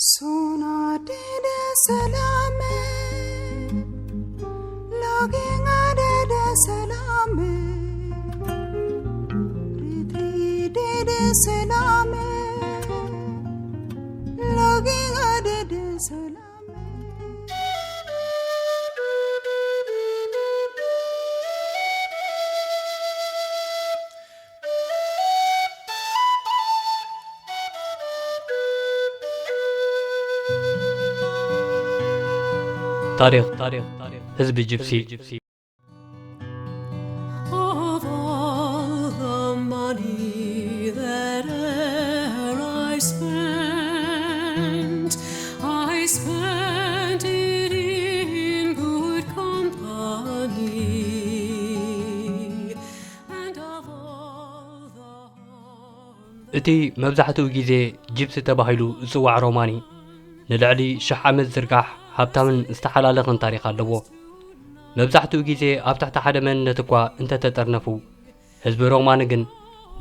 Sona dede salame, loginga dede salame, ritri dede salame, loginga dede salame. ታሪኽ ህዝቢ ጅፕሲ። Of all the money that e'er I spent, I spent it in good company. And of all the እቲ መብዛሕትኡ ግዜ ጂፕሲ ተባሂሉ ዝጽዋዕ ሮማኒ፣ ንልዕሊ ሽሕ ዓመት ዝርጋሕ ሃብታምን ዝተሓላለኸን ታሪኽ ኣለዎ። መብዛሕትኡ ግዜ ኣብ ትሕቲ ሓደ መንነት እኳ እንተተጠርነፉ፣ ህዝቢ ሮማኒ ግን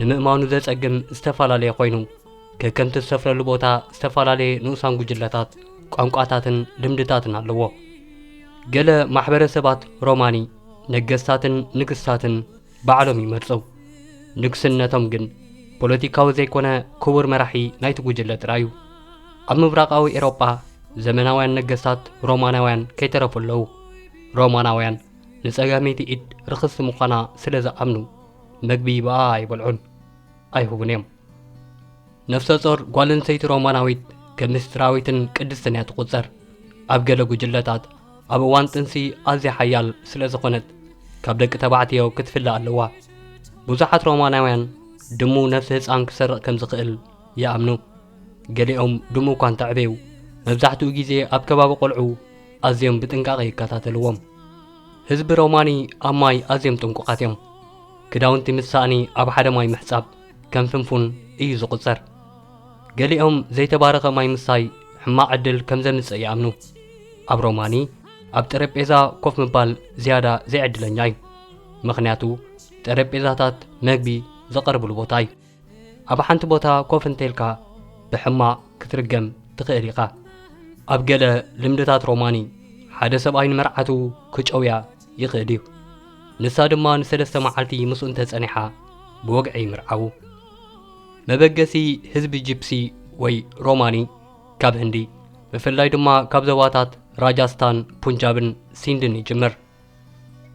ንምእማኑ ዘጸግም ዝተፈላለየ ኮይኑ፣ ከከምቲ ዝሰፍረሉ ቦታ ዝተፈላለየ ንኡሳን ጉጅለታት፣ ቋንቋታትን ልምድታትን ኣለዎ። ገለ ማሕበረሰባት ሮማኒ ነገስታትን ንግስታትን ባዕሎም ይመርጹ። ንግስነቶም ግን ፖለቲካዊ ዘይኮነ፣ ክቡር መራሒ ናይቲ ጉጅለ ጥራይ እዩ። ኣብ ምብራቓዊ ኤውሮጳ፣ ዘመናውያን ነገስታት ሮማናውያን ከይተረፉ ኣለዉ። ሮማናውያን ንጸጋመይቲ ኢድ ርኽስቲ ምዃና ስለ ዝኣምኑ፣ መግቢ ብኣኣ ኣይበልዑን፣ ኣይህቡን እዮም። ነፍሰ ጾር ጓል ኣንስተይቲ ሮማናዊት ከም ምስጢራዊትን ቅድስትን እያ ትቑጸር። ኣብ ገለ ጉጅለታት፣ ኣብ እዋን ጥንሲ ኣዝያ ሓያል ስለ ዝኾነት፣ ካብ ደቂ ተባዕትዮ ክትፍለ ኣለዋ። ብዙሓት ሮማናውያን፣ ድሙ ነፍሲ ህጻን ክሰርቕ ከም ዝኽእል ይኣምኑ። ገሊኦም ድሙ እኳ እንተዕበዩ፣ መብዛሕትኡ ግዜ ኣብ ከባቢ ቆልዑ ኣዝዮም ብጥንቃቐ ይከታተልዎም። ህዝቢ ሮማኒ ኣብ ማይ ኣዝዮም ጥንቁቓት እዮም። ክዳውንቲ ምስ ሳእኒ ኣብ ሓደ ማይ ምሕጻብ ከም ፍንፉን እዩ ዝቑጸር። ገሊኦም ዘይተባረኸ ማይ ምስታይ ሕማቕ ዕድል ከም ዘምጽእ ይኣምኑ። ኣብ ሮማኒ ኣብ ጠረጴዛ ኮፍ ምባል ዝያዳ ዘይዕድለኛ እዩ። ምኽንያቱ ጠረጴዛታት መግቢ ዝቐርብሉ ቦታ እዩ። ኣብ ሓንቲ ቦታ ኮፍ እንተኢልካ ብሕማቕ ክትርገም ትኽእል ኢኻ። ኣብ ገለ ልምድታት ሮማኒ፣ ሓደ ሰብኣይ ንመርዓቱ ክጨውያ ይኽእል እዩ። ንሳ ድማ ንሰለስተ መዓልቲ ምስኡ እንተጸኒሓ ብወግዒ ይምርዓዉ። መበገሲ ህዝቢ ጂፕሲ ወይ ሮማኒ ካብ ህንዲ፣ ብፍላይ ድማ ካብ ዞባታት ራጃስታን፣ ፑንጃብን ሲንድን ይጅምር።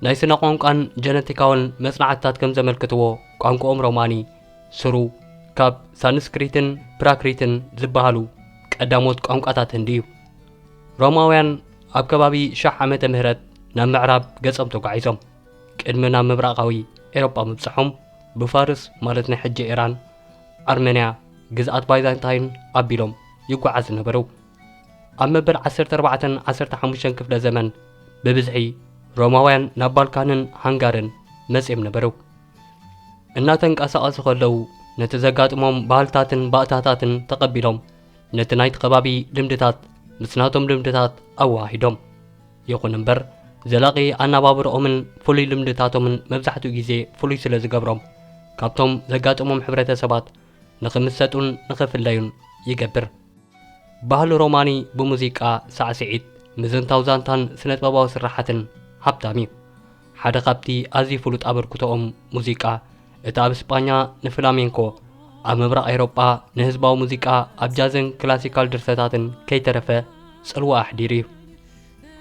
ናይ ስነ ቋንቋን ጀነቲካውን መጽናዕትታት ከም ዘመልክትዎ፣ ቋንቋኦም ሮማኒ ስሩ ካብ ሳንስክሪትን ፕራክሪትን ዝበሃሉ ቀዳሞት ቋንቋታት ህንዲ እዩ። ሮማውያን ኣብ ከባቢ ሽሕ ዓመተ ምህረት ናብ ምዕራብ ገጾም ተጓዒዞም። ቅድሚ ናብ ምብራቓዊ ኤውሮጳ ምብጻሖም፣ ብፋርስ ማለት ናይ ሕጂ ኢራን፣ ኣርመንያ፣ ግዝኣት ባይዛንታይን ኣቢሎም ይጓዓዙ ነበሩ። ኣብ መበል ዓሰርተ ኣርባዕተን ዓሰርተ ሓሙሽተን ክፍለ ዘመን ብብዝሒ ሮማውያን ናብ ባልካንን ሃንጋርን መጺኦም ነበሩ። እናተንቀሳቐሱ ከለዉ ነቲ ዘጋጥሞም ባህልታትን ባእታታትን ተቐቢሎም ነቲ ናይቲ ከባቢ ልምድታት ምስ ናቶም ልምድታት ኣወሃሂዶም። ይኹን እምበር ዘላቒ ኣነባብርኦምን ፍሉይ ልምድታቶምን መብዛሕትኡ ግዜ ፍሉይ ስለ ዝገብሮም ካብቶም ዘጋጥሞም ሕብረተሰባት ንኽምሰጡን ንኽፍለዩን ይገብር። ባህሊ ሮማኒ ብሙዚቃ፣ ሳዕስዒት፣ ምዝንታው ዛንታን ስነጥበባዊ ስርሓትን ሃብታም እዩ። ሓደ ካብቲ ኣዝዩ ፍሉጥ ኣበርክቶኦም ሙዚቃ፣ እቲ ኣብ ስጳኛ ንፍላሜንኮ፣ ኣብ ምብራቕ ኤውሮጳ ንህዝባዊ ሙዚቃ፣ ኣብ ጃዝን ክላሲካል ድርሰታትን ከይተረፈ ጽልዋ ኣሕዲሩ እዩ።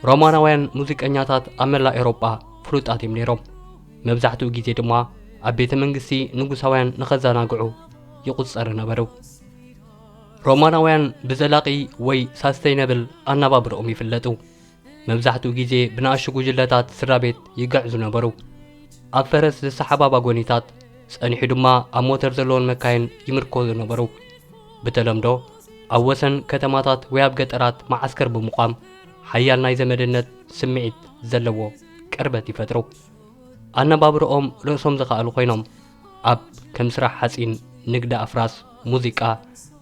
ሮማናውያን ሙዚቀኛታት ኣብ መላእ ኤውሮጳ ፍሉጣት እዮም ነይሮም። መብዛሕትኡ ግዜ ድማ ኣብ ቤተ መንግስቲ ንጉሳውያን ንኸዘናግዑ ይቑጸሩ ነበሩ። ሮማናውያን ብዘላቒ ወይ ሳስተይነብል ኣነባብርኦም ይፍለጡ። መብዛሕትኡ ግዜ ብንኣሽቱ ጉጅለታት ስድራ ቤት ይግዕዙ ነበሩ። ኣብ ፈረስ ዝሰሓባ ባጎኒታት፣ ጸኒሑ ድማ ኣብ ሞተር ዘለወን መካይን ይምርኮዙ ነበሩ። ብተለምዶ ኣብ ወሰን ከተማታት ወይ ኣብ ገጠራት መዓስከር ብምቋም፣ ሓያል ናይ ዘመድነት ስምዒት ዘለዎ ቅርበት ይፈጥሩ። ኣነባብርኦም ርእሶም ዝኸኣሉ ኮይኖም፣ ኣብ ከም ስራሕ ሓጺን፣ ንግዲ ኣፍራስ፣ ሙዚቃ፣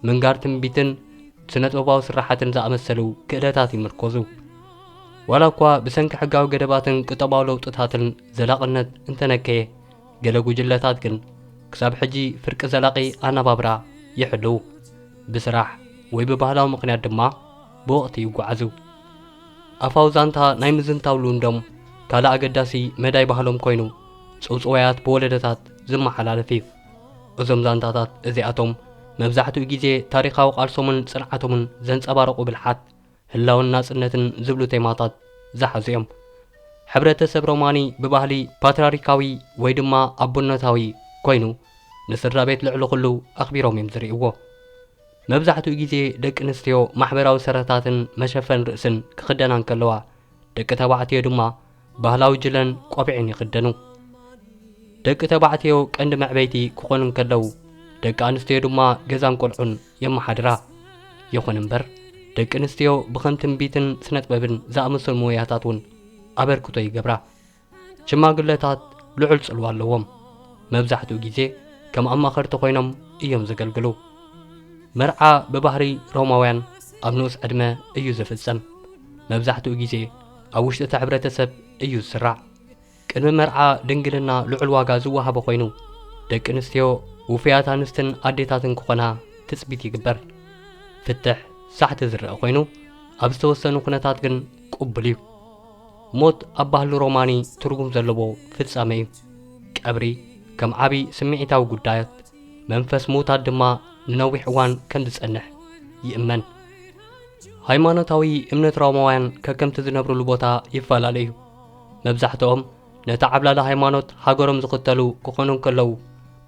ምንጋር ትንቢትን ስነጥበባዊ ስርሓትን ዝኣመሰሉ ክእለታት ይምርኮዙ። ዋላ እኳ ብሰንኪ ሕጋዊ ገደባትን ቁጠባዊ ለውጥታትን ዘላቕነት እንተነከየ፣ ገለ ጉጅለታት ግን ክሳብ ሕጂ ፍርቂ ዘላቒ ኣነባብራ ይሕልዉ። ብስራሕ፣ ወይ ብባህላዊ ምኽንያት ድማ ብወቕቲ ይጓዓዙ። ኣፋዊ ዛንታ ናይ ምዝንታው ልምዶም ካልእ ኣገዳሲ መዳይ ባህሎም ኮይኑ፣ ጽውጽዋያት ብወለዶታት ዝመሓላለፍ እዩ። እዞም ዛንታታት እዚኣቶም መብዛሕትኡ ግዜ ታሪኻዊ ቃልሶምን ጽንዓቶምን ዘንጸባርቑ ብልሓት፣ ህላውን ናጽነትን ዝብሉ ቴማታት ዝሓዙ እዮም። ሕብረተሰብ ሮማኒ ብባህሊ ፓትርያርካዊ ወይ ድማ ኣቦነታዊ ኮይኑ፣ ንስድራ ቤት ልዕሊ ኩሉ ኣኽቢሮም እዮም ዝርእይዎ። መብዛሕትኡ ግዜ ደቂ ኣንስትዮ ማሕበራዊ ስረታትን መሸፈን ርእስን ክኽደና እንከለዋ፣ ደቂ ተባዕትዮ ድማ ባህላዊ ጅለን ቆቢዕን ይኽደኑ። ደቂ ተባዕትዮ ቀንዲ መዕበይቲ ክኾኑ እንከለዉ፣ ደቂ ኣንስትዮ ድማ ገዛን ቆልዑን የመሓድራ። ይኹን እምበር፣ ደቂ ኣንስትዮ ብኸም ትንቢትን ስነጥበብን ዝኣመሰሉ ሞያታት እውን ኣበርክቶ ይገብራ። ሽማግለታት ልዑል ጽልዋ ኣለዎም። መብዛሕትኡ ግዜ ከም ኣማኸርቲ ኮይኖም እዮም ዘገልግሉ። መርዓ ብባህሪ ሮማውያን ኣብ ንኡስ ዕድመ እዩ ዝፍጸም። መብዛሕትኡ ግዜ ኣብ ውሽጢ እቲ ሕብረተሰብ እዩ ዝስራዕ። ቅድሚ መርዓ ድንግልና ልዑል ዋጋ ዝወሃቦ ኮይኑ፣ ደቂ ኣንስትዮ ውፉያት ኣንስትን ኣዴታትን ክኾና ትጽቢት ይግበር። ፍትሕ ሳሕቲ ዝረአ ኮይኑ፣ ኣብ ዝተወሰኑ ኩነታት ግን ቅቡል እዩ። ሞት ኣብ ባህሊ ሮማኒ ትርጉም ዘለዎ ፍጻመ እዩ። ቀብሪ ከም ዓቢ ስምዒታዊ ጉዳያት፣ መንፈስ ምዉታት ድማ ንነዊሕ እዋን ከም ዝጸንሕ ይእመን። ሃይማኖታዊ እምነት ሮማውያን ከከምቲ ዝነብሩሉ ቦታ ይፈላለ እዩ። መብዛሕትኦም ነቲ ዓብላሊ ሃይማኖት ሃገሮም ዝኽተሉ ክኾኑ እንከለዉ፣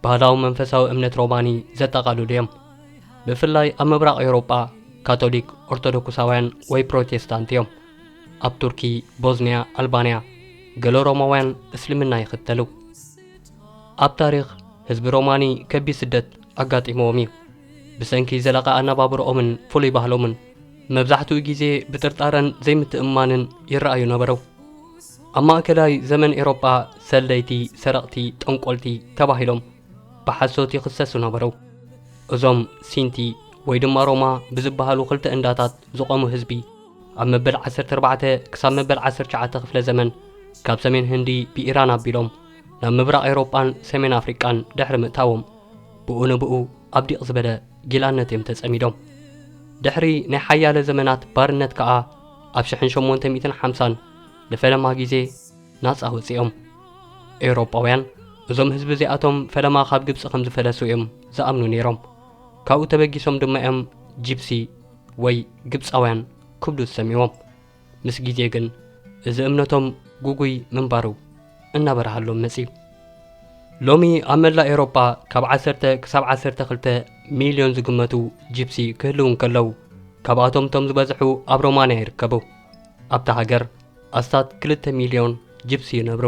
ባህላዊ መንፈሳዊ እምነት ሮማኒ ዘጠቓልሉ እዮም። ብፍላይ ኣብ ምብራቕ ኤውሮጳ ካቶሊክ ኦርቶዶክሳውያን ወይ ፕሮቴስታንት እዮም። ኣብ ቱርኪ፣ ቦዝንያ፣ ኣልባንያ ገለ ሮማውያን እስልምና ይኽተሉ። ኣብ ታሪኽ ህዝቢ ሮማኒ ከቢድ ስደት ኣጋጢምዎም እዩ። ብሰንኪ ዘለቐ ኣነባብርኦምን ፍሉይ ባህሎምን መብዛሕትኡ ግዜ ብጥርጣረን ዘይምትእምማንን ይረኣዩ ነበሩ። ኣብ ማእከላይ ዘመን ኤውሮጳ ሰለይቲ፣ ሰረቕቲ፣ ጠንቆልቲ ተባሂሎም ብሓሶት ይኽሰሱ ነበሩ። እዞም ሲንቲ ወይ ድማ ሮማ ብዝበሃሉ ክልተ እንዳታት ዝቖሙ ህዝቢ ኣብ መበል ዓሰርተ ኣርባዕተ ክሳብ መበል ዓሰርተ ትሽዓተ ክፍለ ዘመን ካብ ሰሜን ህንዲ ብኢራን ኣቢሎም ናብ ምብራቕ ኤውሮጳን ሰሜን ኣፍሪቃን ድሕሪ ምእታዎም ብኡ ንብኡ ኣብ ዲቕ ዝበለ ጊላነት እዮም ተጸሚዶም። ድሕሪ ናይ ሓያለ ዘመናት ባርነት ከኣ ኣብ ሽሕን ሸሞንተ ሚእትን ሓምሳን ንፈለማ ግዜ ናጻ ወጺኦም። ኤውሮጳውያን እዞም ህዝቢ እዚኣቶም ፈለማ ካብ ግብጺ ከም ዝፈለሱ እዮም ዝኣምኑ ነይሮም። ካብኡ ተበጊሶም ድማ እዮም ጂፕሲ ወይ ግብጻውያን ክብሉ ዝሰምይዎም። ምስ ግዜ ግን እዚ እምነቶም ጉጉይ ምንባሩ እናበርሃሎም መጺኡ። ሎሚ ኣብ መላእ ኤውሮጳ ካብ ዓሰርተ ክሳብ ዓሰርተ ክልተ ሚልዮን ዝግመቱ ጂፕሲ ክህልዉ እንከለዉ፣ ካብኣቶም እቶም ዝበዝሑ ኣብ ሮማንያ ይርከቡ። ኣብታ ሃገር ኣስታት ክልተ ሚልዮን ጂፕሲ ይነብሩ።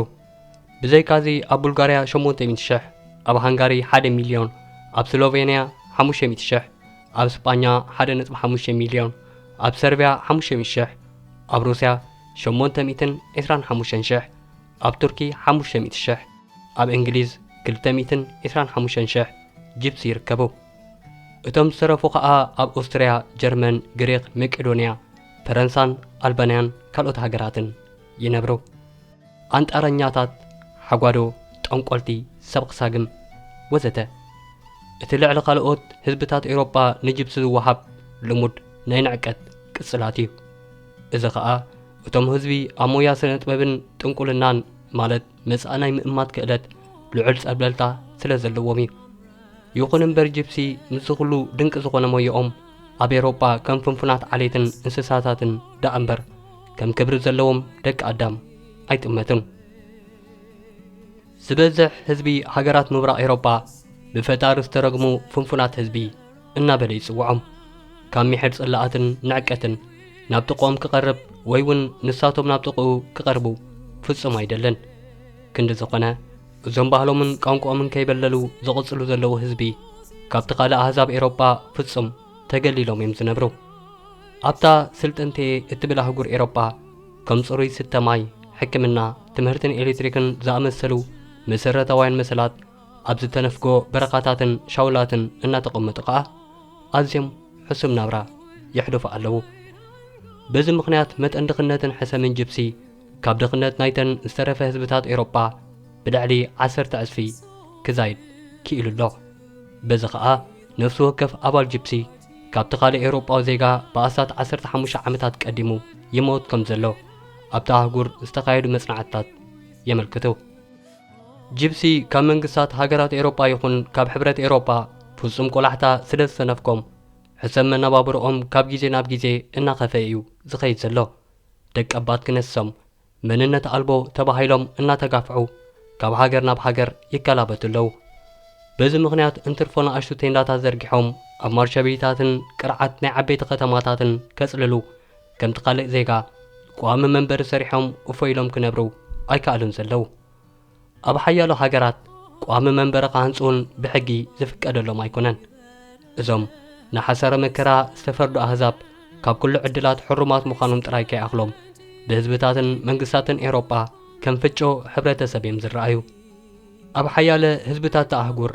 ብዘይካዚ ኣብ ቡልጋርያ ሸሞንተ ሚእቲ ሽሕ፣ ኣብ ሃንጋሪ ሓደ ሚልዮን፣ ኣብ ስሎቬንያ ሓሙሽተ ሚእቲ ሽሕ፣ ኣብ ስጳኛ ሓደ ነጥቢ ሓሙሽተ ሚልዮን፣ ኣብ ሰርብያ ሓሙሽተ ሚእቲ ሽሕ፣ ኣብ ሩስያ ሸሞንተ ሚእትን ዕስራን ሓሙሽተን ሽሕ፣ ኣብ ቱርኪ ሓሙሽተ ሚእቲ ሽሕ፣ ኣብ እንግሊዝ ክልተ ሚእትን ዕስራን ሓሙሽተን ሽሕ ጂፕሲ ይርከቡ። እቶም ዝተረፉ ኸኣ ኣብ ኦስትርያ፣ ጀርመን፣ ግሪኽ፣ መቄዶንያ፣ ፈረንሳን ኣልባንያን ካልኦት ሃገራትን ይነብሩ። ኣንጣረኛታት፣ ሓጓዶ፣ ጠንቆልቲ፣ ሰብኺ ሳግም ወዘተ። እቲ ልዕሊ ካልኦት ህዝብታት ኤውሮጳ ንጂፕሲ ዝወሃብ ልሙድ ናይ ንዕቀት ቅጽላት እዩ። እዚ ኸኣ እቶም ህዝቢ ኣብ ሞያ ስነ ጥበብን ጥንቁልናን፣ ማለት መጻኢ ናይ ምእማት ክእለት፣ ልዑል ጸብለልታ ስለ ዘለዎም እዩ። ይኹን እምበር ጂፕሲ ምስዚ ኩሉ ድንቂ ዝኾነ ሞያኦም ኣብ ኤውሮጳ ከም ፍንፉናት ዓሌትን እንስሳታትን ደኣ እምበር ከም ክብሪ ዘለዎም ደቂ ኣዳም ኣይጥመቱን። ዝበዝሕ ህዝቢ ሃገራት ምብራቕ ኤውሮጳ ብፈጣሪ ዝተረግሙ ፍንፉናት ህዝቢ እናበለ ይጽውዖም። ካብ ሚሒር ጽላኣትን ንዕቀትን ናብ ጥቕኦም ክቐርብ ወይ እውን ንሳቶም ናብ ጥቕኡ ክቐርቡ ፍጹም ኣይደልን። ክንዲ ዝኾነ እዞም ባህሎምን ቋንቋኦምን ከይበለሉ ዝቕጽሉ ዘለዉ ህዝቢ ካብቲ ካልእ ኣህዛብ ኤውሮጳ ፍጹም ተገሊሎም እዮም ዝነብሩ። ኣብታ ስልጥንቲ'የ እትብል ኣህጉር ኤውሮጳ ከም ጽሩይ ስተ ማይ፣ ሕክምና፣ ትምህርትን ኤሌክትሪክን ዝኣመሰሉ መሰረታውያን መሰላት ኣብ ዝተነፍጎ በረኻታትን ሻውላትን እናተቐመጡ ከኣ ኣዝዮም ሕሱም ናብራ የሕልፉ ኣለዉ። በዚ ምኽንያት መጠን ድኽነትን ሕሰምን ጂፕሲ ካብ ድኽነት ናይተን ዝተረፈ ህዝብታት ኤውሮጳ ብልዕሊ ዓሰርተ ዕጽፊ ክዛይድ ክኢሉ ኣሎ። በዚ ኸኣ ነፍሲ ወከፍ ኣባል ጂፕሲ ካብቲ ካልእ ኤውሮጳዊ ዜጋ ብኣስታት ዓሰርተ ሓሙሽተ ዓመታት ቀዲሙ ይመውት ከም ዘሎ ኣብታ ኣህጉር ዝተኻየዱ መጽናዕትታት የመልክቱ። ጂፕሲ ካብ መንግስታት ሃገራት ኤውሮጳ ይኹን ካብ ሕብረት ኤውሮጳ ፍጹም ቆላሕታ ስለ ዝተነፍጎም፣ ሕሰብ መነባብሮኦም ካብ ግዜ ናብ ግዜ እናኸፈ እዩ ዝኸይድ ዘሎ። ደቀባት ክነሶም መንነት ኣልቦ ተባሂሎም እናተጋፍዑ ካብ ሃገር ናብ ሃገር ይከላበቱ ኣለዉ። በዚ ምኽንያት እንትርፎ ንኣሽቱ ቴንዳታት ዘርጊሖም ኣብ ማርሸቢታትን ቅርዓት ናይ ዓበይቲ ከተማታትን ከጽልሉ፣ ከምቲ ካልእ ዜጋ ቋሚ መንበሪ ሰሪሖም እፎ ኢሎም ክነብሩ ኣይከኣሉን ዘለዉ። ኣብ ሓያሎ ሃገራት ቋሚ መንበሪ ክሃንጹ እውን ብሕጊ ዝፍቀደሎም ኣይኮነን። እዞም ንሓሳረ መከራ ዝተፈርዱ ኣህዛብ ካብ ኩሉ ዕድላት ሕሩማት ምዃኖም ጥራይ ከይኣኽሎም፣ ብህዝብታትን መንግስታትን ኤውሮጳ ከም ፍጮ ሕብረተሰብ እዮም ዝረኣዩ። ኣብ ሓያለ ህዝብታት ኣህጉር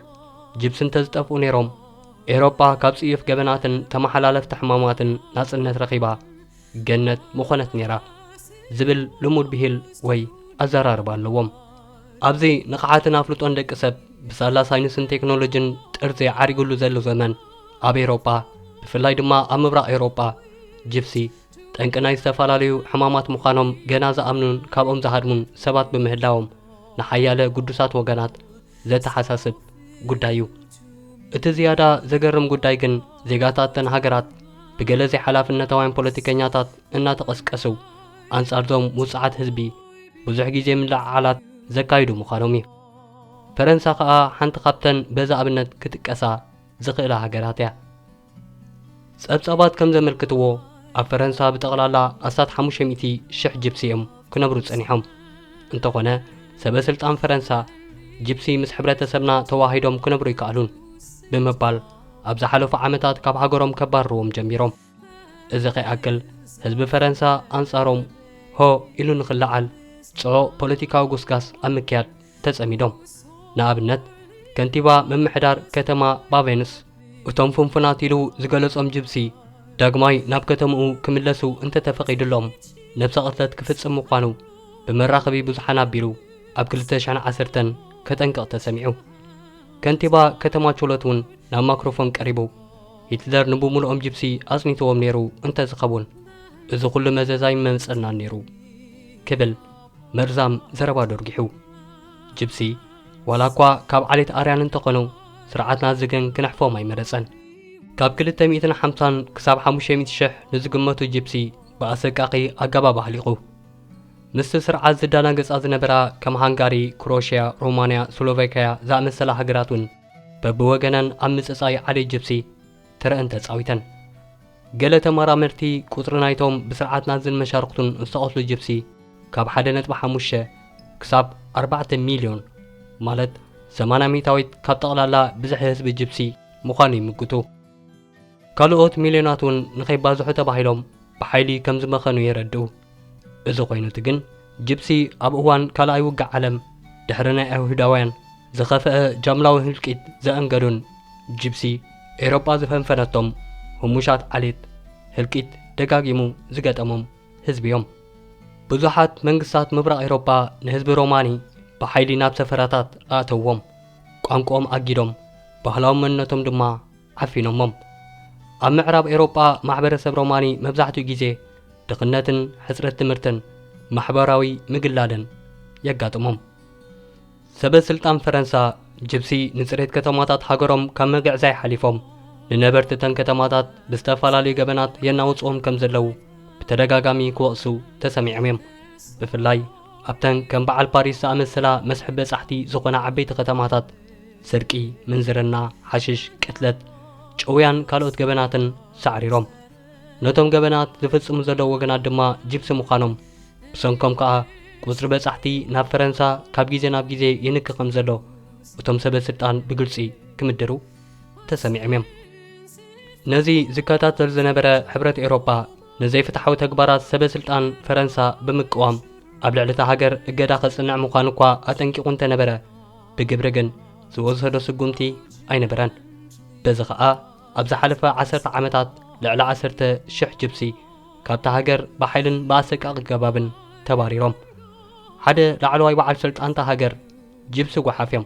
ጅብሲ እንተዝጠፍኡ ነይሮም፣ ኤውሮጳ ካብ ጽዩፍ ገበናትን ተመሓላለፍቲ ሕማማትን ናጽነት ረኺባ ገነት ምኾነት ነይራ ዝብል ልሙድ ብሂል ወይ ኣዘራርባ ኣለዎም። ኣብዚ ንቕሓትን ኣፍልጦን ደቂ ሰብ ብሳላ ሳይንስን ቴክኖሎጂን ጥርዚ ዓሪጉሉ ዘሎ ዘመን፣ ኣብ ኤውሮጳ፣ ብፍላይ ድማ ኣብ ምብራቕ ኤውሮጳ፣ ጅብሲ ጠንቂ ናይ ዝተፈላለዩ ሕማማት ምዃኖም ገና ዝኣምኑን ካብኦም ዝሃድሙን ሰባት ብምህላዎም፣ ንሓያለ ግዱሳት ወገናት ዘተሓሳስብ ጉዳይ እዩ። እቲ ዝያዳ ዘገርም ጉዳይ ግን፣ ዜጋታት እተን ሃገራት ብገለ ዘይሓላፍነታውያን ፖለቲከኛታት እናተቐስቀሱ፣ ኣንጻርዞም ውጹዓት ህዝቢ ብዙሕ ግዜ ምልዕዓላት ዘካይዱ ምዃኖም እዩ። ፈረንሳ ከኣ ሓንቲ ካብተን በዚ ኣብነት ክጥቀሳ ዝኽእላ ሃገራት እያ። ጸብጻባት ከም ዘመልክትዎ፣ ኣብ ፈረንሳ ብጠቕላላ ኣስታት ሓሙሽተ ሚእቲ ሽሕ ጅፕሲ እዮም ክነብሩ ጸኒሖም። እንተኾነ፣ ሰበ ስልጣን ፈረንሳ፣ ጅፕሲ ምስ ሕብረተሰብና ተዋሂዶም ክነብሩ ኣይከኣሉን ብምባል፣ ኣብ ዝሓለፉ ዓመታት ካብ ሃገሮም ከባርርዎም ጀሚሮም። እዚ ከይኣክል፣ ህዝቢ ፈረንሳ ኣንጻሮም ሆ ኢሉ ንኽለዓል ጽዑቕ ፖለቲካዊ ጉስጋስ ኣብ ምክያድ ተጸሚዶም። ንኣብነት፣ ከንቲባ ምምሕዳር ከተማ ባቬንስ፣ እቶም ፍንፉናት ኢሉ ዝገለጾም ጅብሲ ዳግማይ ናብ ከተምኡ ክምለሱ እንተተፈቒዱሎም፣ ነብሰ ቅትለት ክፍጽም ምዃኑ ብመራኸቢ ብዙሓን ኣቢሉ ኣብ ክልተ ሽሕን ዓሰርተን ከጠንቅቕ ተሰሚዑ። ከንቲባ ከተማ ቹሎት እውን ናብ ማክሮፎን ቀሪቡ፣ ሂትለር ንብሙሉኦም ጅብሲ ኣጽኒትዎም ነይሩ እንተዝኸውን፣ እዚ ኩሉ መዘዝ ኣይመጸናን ነይሩ ክብል መርዛም ዘረባ ደርጊሑ። ጅብሲ፣ ዋላ እኳ ካብ ዓሌት ኣርያን እንተኾኑ፣ ስርዓት ናዚ ግን ክነሕፎም ኣይመረጸን። ካብ ክልተ ሚእትን ሓምሳን ክሳብ ሓሙሽተ ሚእቲ ሽሕ ንዝግመቱ ጅብሲ ብኣሰቃቒ ኣገባብ ኣህሊቑ። ምስቲ ስርዓት ዝደናገጻ ዝነበራ ከም ሃንጋሪ፣ ክሮሽያ፣ ሮማንያ፣ ስሎቫኪያ ዝኣመሰላ ሃገራት እውን በብወገነን ኣብ ምጽጻይ ዓሌት ጅብሲ ተረአን ተጻዊተን። ገለ ተመራመርቲ ቁጽሪ ናይቶም ብስርዓት ናዝን መሻርኽቱን ዝተቐትሉ ጅብሲ ካብ ሓደ ነጥቢ ሓሙሽተ ክሳብ ኣርባዕተ ሚልዮን፣ ማለት ሰማንያ ሚእታዊት ካብ ጠቕላላ ብዝሒ ህዝቢ ጅብሲ ምዃኑ ይምግቱ። ካልኦት ሚልዮናት እውን ንኸይባዝሑ ተባሂሎም ብሓይሊ ከም ዝመኸኑ የረድኡ። እዚ ኮይኑ እቲ ግን፣ ጅብሲ ኣብ እዋን ካልኣይ ውግእ ዓለም፣ ድሕሪ ናይ ኣይሁዳውያን ዝኸፍአ ጃምላዊ ህልቂት ዘአንገዱን፣ ጅብሲ ኤውሮጳ ዝፈንፈነቶም ህሙሻት ዓሌት፣ ህልቂት ደጋጊሙ ዝገጠሞም ህዝቢ እዮም። ብዙሓት መንግስታት ምብራቕ ኤውሮጳ ንህዝቢ ሮማኒ ብሓይሊ ናብ ሰፈራታት ኣእተውዎም፣ ቋንቋኦም ኣጊዶም፣ ባህላዊ መንነቶም ድማ ዓፊኖሞም። ኣብ ምዕራብ ኤውሮጳ ማሕበረሰብ ሮማኒ መብዛሕትኡ ግዜ ድኽነትን ሕጽረት ትምህርትን ማሕበራዊ ምግላልን የጋጥሞም። ሰበ ስልጣን ፈረንሳ፣ ጅብሲ ንጽሬት ከተማታት ሃገሮም ካብ ምግዕዛይ ሓሊፎም፣ ንነበርቲ እተን ከተማታት ብዝተፈላለዩ ገበናት የናውጽዎም ከም ዘለዉ ብተደጋጋሚ ክወቕሱ ተሰሚዖም እዮም። ብፍላይ ኣብተን ከም በዓል ፓሪስ ዝኣመሰላ መስሕብ በጻሕቲ ዝኾና ዓበይቲ ከተማታት፣ ስርቂ፣ ምንዝርና፣ ሓሽሽ፣ ቅትለት፣ ጭውያን ካልኦት ገበናትን ሳዕሪሮም። ነቶም ገበናት ዝፍጽሙ ዘለዉ ወገናት ድማ ጅብሲ ምዃኖም፣ ብሰንኮም ከኣ ቁጽሪ በጻሕቲ ናብ ፈረንሳ ካብ ግዜ ናብ ግዜ ይንኪ ከም ዘሎ እቶም ሰበ ስልጣን ብግልጺ ክምድሩ ተሰሚዖም እዮም። ነዚ ዝከታተል ዝነበረ ሕብረት ኤውሮጳ፣ ንዘይፍትሓዊ ተግባራት ሰበ ስልጣን ፈረንሳ ብምቅዋም፣ ኣብ ልዕሊ እታ ሃገር እገዳ ከጽንዕ ምዃኑ እኳ ኣጠንቂቑ እንተነበረ፣ ብግብሪ ግን ዝወሰዶ ስጉምቲ ኣይነበረን። በዚ ኸኣ፣ ኣብ ዝሓለፈ ዓሰርተ ዓመታት ልዕሊ ዓሰርተ ሽሕ ጅብሲ ካብታ ሃገር ብሓይልን ብኣሰቃቒ ኣገባብን ተባሪሮም። ሓደ ላዕለዋይ በዓል ስልጣን እታ ሃገር፣ ጅብሲ ጓሓፍ እዮም፣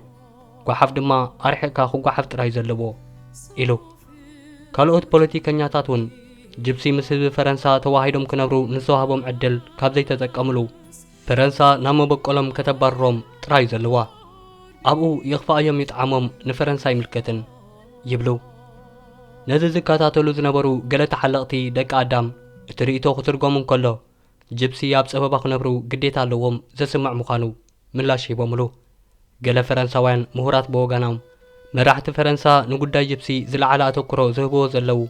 ጓሓፍ ድማ ኣርሒቕካ ክጓሓፍ ጥራይ ዘለዎ ኢሉ። ካልኦት ፖለቲከኛታት እውን ጅፕሲ ምስ ህዝቢ ፈረንሳ ተዋሂዶም ክነብሩ ንዝተዋህቦም ዕድል ካብ ዘይተጠቀምሉ፣ ፈረንሳ ናብ መበቆሎም ከተባርሮም ጥራይ እዩ ዘለዋ። ኣብኡ ይኽፍኣዮም ይጥዓሞም ንፈረንሳ ኣይምልከትን ይብሉ። ነዚ ዝከታተሉ ዝነበሩ ገለ ተሓለቕቲ ደቂ ኣዳም፣ እቲ ርእይቶ ክትርጎም እንከሎ፣ ጅፕሲ ኣብ ጸበባ ክነብሩ ግዴታ ኣለዎም ዘስምዕ ምዃኑ ምላሽ ሂቦምሉ። ገለ ፈረንሳውያን ምሁራት ብወገኖም፣ መራሕቲ ፈረንሳ ንጉዳይ ጅፕሲ ዝለዓለ ኣተኩሮ ዝህብዎ ዘለዉ፣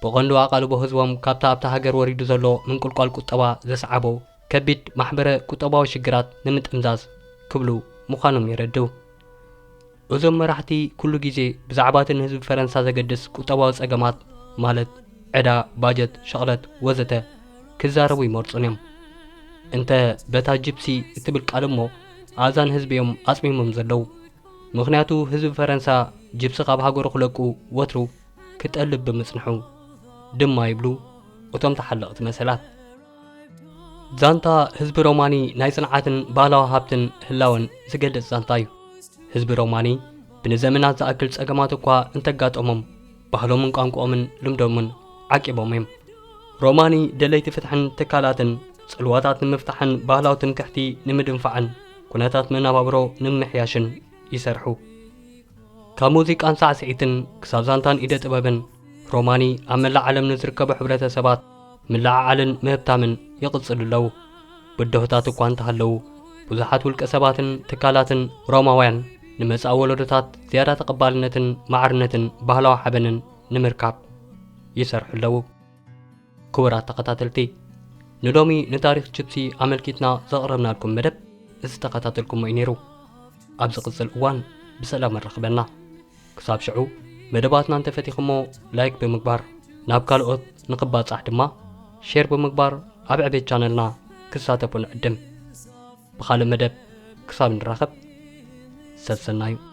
ብቐንዱ ኣቓልቦ ህዝቦም ካብታ ኣብታ ሃገር ወሪዱ ዘሎ ምንቁልቋል ቁጠባ ዘስዓቦ ከቢድ ማሕበረ ቁጠባዊ ሽግራት ንምጥምዛዝ ክብሉ ምዃኖም የረድኡ። እዞም መራሕቲ ኩሉ ግዜ ብዛዕባ እቲ ንህዝቢ ፈረንሳ ዘገድስ ቁጠባዊ ጸገማት፣ ማለት ዕዳ፣ ባጀት፣ ሸቕለት ወዘተ ክዛረቡ ይመርጹን እዮም። እንተ በታ ጅፕሲ እትብል ቃል እሞ፣ ኣእዛን ህዝቢ እዮም ኣጽሚሞም ዘለዉ። ምኽንያቱ ህዝቢ ፈረንሳ ጅፕሲ ካብ ሃገሩ ክለቁ ወትሩ ክጠልብ ብምጽንሑ ድማ ይብሉ እቶም ተሓለቕቲ መሰላት። ዛንታ ህዝቢ ሮማኒ ናይ ጽንዓትን ባህላዊ ሃብትን ህላወን ዝገልጽ ዛንታ እዩ። ህዝቢ ሮማኒ ብንዘመናት ዝኣክል ጸገማት እኳ እንተጋጠሞም፣ ባህሎምን ቋንቋኦምን ልምዶምን ዓቂቦም እዮም። ሮማኒ ደለይቲ ፍትሕን ትካላትን ጽልዋታት ንምፍታሕን ባህላዊ ትምክሕቲ ንምድንፋዕን ኩነታት መነባብሮ ንምምሕያሽን ይሰርሑ። ካብ ሙዚቃን ሳዕስዒትን ክሳብ ዛንታን ኢደ ጥበብን፣ ሮማኒ ኣብ መላእ ዓለም ንዝርከቡ ሕብረተሰባት ምልዕዓልን ምህብታምን ይቕጽሉ ኣለዉ። ብድሆታት እኳ እንተሃለዉ፣ ብዙሓት ውልቀ ሰባትን ትካላትን ሮማውያን ንመጻኢ ወለዶታት ዝያዳ ተቐባልነትን ማዕርነትን ባህላዊ ሓበንን ንምርካብ ይሰርሑ ኣለዉ። ክቡራት ተኸታተልቲ፣ ንሎሚ ንታሪኽ ጅፕሲ ኣመልኪትና ዘቕረብናልኩም መደብ ዝተኸታተልኩሞ እዩ ነይሩ። ኣብ ዝቕጽል እዋን ብሰላም ኣራኽበና። ክሳብ ሽዑ፣ መደባትና እንተፈቲኹሞ ላይክ ብምግባር፣ ናብ ካልኦት ንኽባጻሕ ድማ ሼር ብምግባር ኣብ ዕቤት ቻነልና ክሳተፉ ንዕድም። ብኻልእ መደብ ክሳብ ንራኸብ፣ ሰሰናዩ።